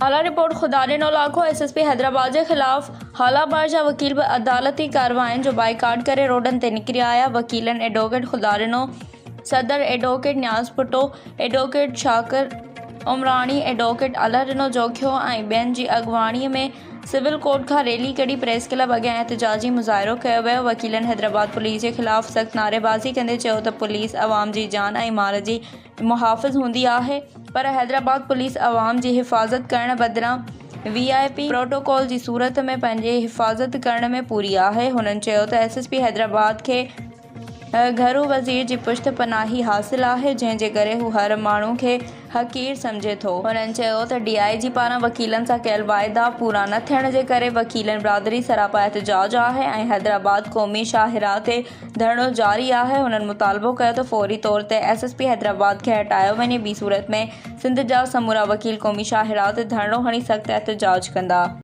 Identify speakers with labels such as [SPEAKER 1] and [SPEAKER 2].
[SPEAKER 1] Hala, report, Khuda Dino Lakho, S S P Hyderabad جي خلاف هالا بار جا وڪيل به عدالتي ڪاررواين جو بائيڪاٽ ڪري روڊن تي نڪري آيا، وڪيلن ايڊووڪيٽ خداڏنو صدر، advocate Niaz Bhutto, advocate Shakir Umrani, advocate Allahdino Jokhio ۽ ٻين جي اڳواڻي ۾ سول ڪورٽ کان ريلي ڪڍي پريس ڪلب اڳيان احتجاجي مظاهرو ڪيو ويو، وڪيلن حيدرآباد پوليس جي خلاف سخت نعريبازي ڪندي چيو ته پوليس عوام جي جان ۽ مال جي محافظ هوندي آهي پر حيدرآباد پوليس عوام جي حفاظت ڪرڻ بدران وي آء پي پروٽوڪول جي صورت ۾ پنهنجي حفاظت ڪرڻ ۾ پوري آهي، هنن چيو ته ايس ايس پي حيدرآباد کي گهرو وزير جي پشت پناهي حاصل آهي، جنهن جي ڪري هو هر ماڻهو کي حقير سمجهي ٿو. هنن چيو ته ڊي I جي پاران وڪيلن سان ڪيل واعدا پورا نه ٿيڻ جي ڪري وڪيلن برادري سراپا احتجاج آهي ۽ حيدرآباد قومي شاهراهه تي ڌرڻو جاري آهي. هنن مطالبو ڪيو ته فوري طور تي ايس ايس پي حيدرآباد کي هٽايو وڃي، ٻي صورت ۾ سنڌ جا سمورا وڪيل قومي شاهراهه تي ڌرڻو هڻي سخت احتجاج ڪندا.